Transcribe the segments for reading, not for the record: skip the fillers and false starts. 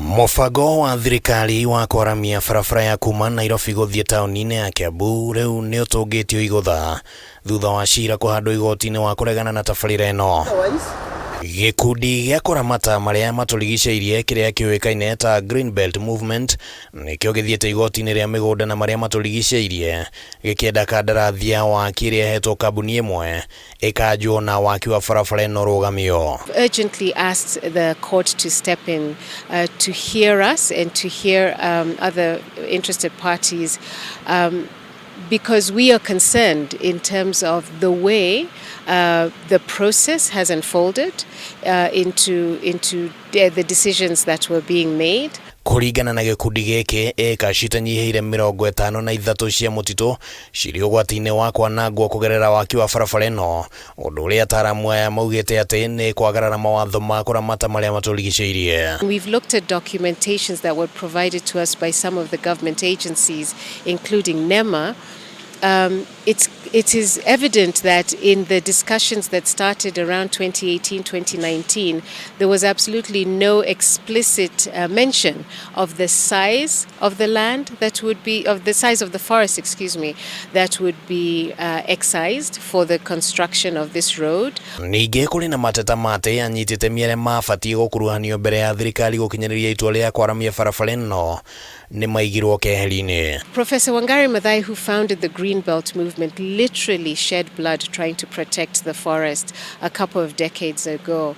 Mũbango wa thirikari wa kwaramia barabara ya kuma Nairobi gũthiĩ taũni-inĩ ya Kiambu rĩu nĩ ũtũngĩtio igũtha thutha wa cira kũhandwo igoti-inĩ wa kũregana na tabarĩra ĩno. Gĩkundi gĩa kũramata marĩa matũrigicĩirie kĩrĩa kĩũĩkaine ta Green Belt Movement nĩkĩo gĩthiĩte igoti-inĩ rĩa mĩgũnda na marĩa matũrigicĩirie gĩkĩenda kandarathi ya waki ĩrĩa ĩhetwo kambuni ĩmwe ĩkanjwo na waki wa barabara ĩno ũrũgamio. Urgently asked the court to step in to hear us and to hear other interested parties because we are concerned in terms of the way the process has unfolded into the decisions that were being made. Kũringana na gĩkundi gĩkĩ, ĩka citanyihĩire 53 cia mũtitũ cirĩ ũgwati-inĩ wa kwanangwo kũgerera waki wa barabara ĩno, ũndũ ũrĩa ataaramu aya maugĩte atĩ nĩ kwagarara mawatho ma kũramata marĩa matũrigicĩirie. We've looked at documentations that were provided to us by some of the government agencies, including NEMA. It is evident that in the discussions that started around 2018, 2019, there was absolutely no explicit mention of the size of the land that would be, of the size of the forest, excuse me, that would be excised for the construction of this road. Ningĩ kũrĩ na mateta ma atĩ anyiti itemi arĩa mabatiĩ gũkuruhanio mbere ya thirikari gũkinyĩrĩria itua rĩa kwaramia barabara ĩno nĩ maigirwo keheri-inĩ. Professor Wangari Maathai, who founded the Green Belt movement, literally shed blood trying to protect the forest a couple of decades ago.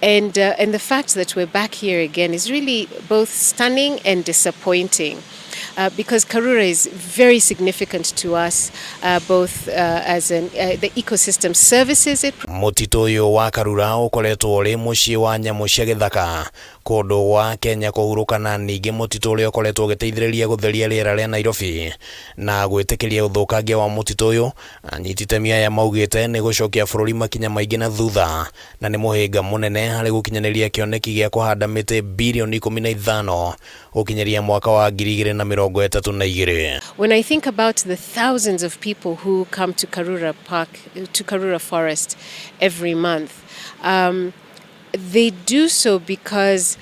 And the fact that we're back here again is really both stunning and disappointing, because Karura is very significant to us, both as the ecosystem services it Mũtitũ ũyũ wa Karura ũkoretwo ũrĩ mũciĩ wa nyamũ cia gĩthaka kũndũ gwa Kenya kũhurũka na ningĩ mũtitũ ũrĩa ũkoretwo ũgĩteithĩrĩria gũtheria rĩera rĩa Nairobi na gwĩtĩkĩria ũthũkangia wa mũtitũ ũyũ. Anyiti itemi aya maugĩte nĩ gũcokia bũrũri makinya maingĩ na thutha na nĩ mũhĩnga mũnene harĩ gũkinyanĩria kĩoneki gĩa kũhanda mĩtĩ birioni 15 gũkinyĩria mwaka wa 2032. When I think about the thousands of people who come to Karura Park, to Karura Forest every month, they do so because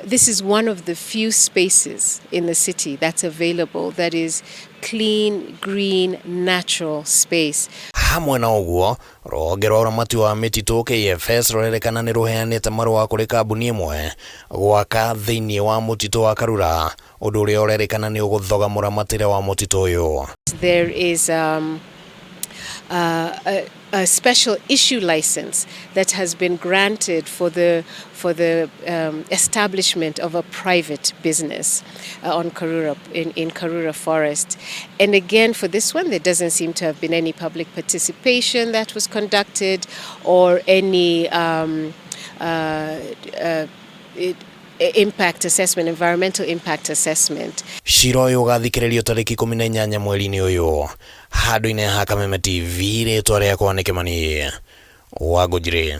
this is one of the few spaces in the city that's available that is clean, green, natural space. Hamwe na ũguo, rũhonge rwa ũramati wa mĩtitũ KFS rũrerĩkana nĩ rũheanĩte marũa kũrĩ kambuni ĩmwe gwaka thĩinĩ wa mũtitũ wa Karura, ũndũ ũrĩa ũrerĩkana nĩ ũgũthoga mũramatĩre wa mũtitũ ũyũ. There is a special issue license that has been granted for the establishment of a private business on Karura in Karura Forest. And again, for this one, there doesn't seem to have been any public participation that was conducted or any impact assessment, environmental impact assessment. Cira ũyũ ũgathikĩrĩrio tarĩki 18 mweri-inĩ ũyũ. Handũ-inĩ ha Kameme TV, rĩtwa rĩakwa nĩ Kĩmani Wangũnjiri.